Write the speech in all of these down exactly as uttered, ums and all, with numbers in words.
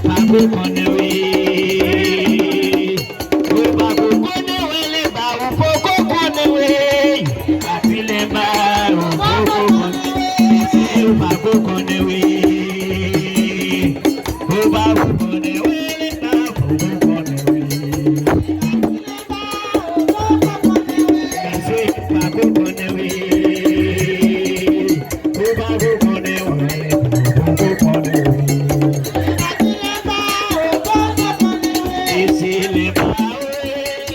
pa ko konnen wi. Ou pa ko konnen wi, Lenba ou poko konnen wi. Pati Lenba ou poko konnen wi. Ou pa ko konnen wi. Ou pa ko konnen wi, Lenba ou poko konnen wi. Mesye pa ko konnen wi. Ou pa ko konnen wi. Ou pa ko konnen wi. Mesye Lenba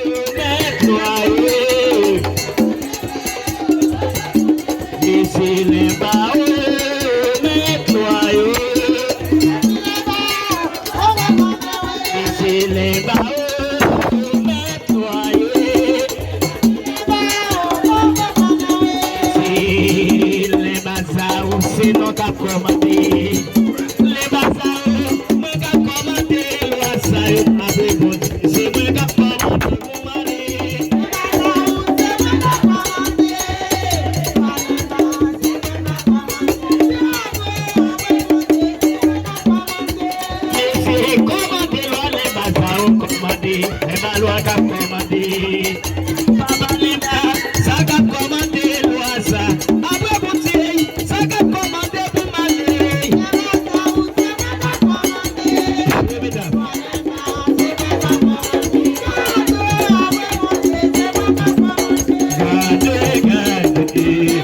ou netwaye. Mesye Lenba ou netwaye. Mesye Lenba ou netwaye. Se Lenba sa ou se non k ap kòmande. Lenba sa ou mwen k ap kòmande lwa sa yo apre Bondye. Se mwen k ap kòmande pou mande. Mesye kòmande lwa Lenba sa ou kòmande. Lenba lwa k ap kòmande. Papa Lenba sa k ap kòmande lwa sa. Apre Bondye, sa k ap kòmande pou mande. Gade, gade.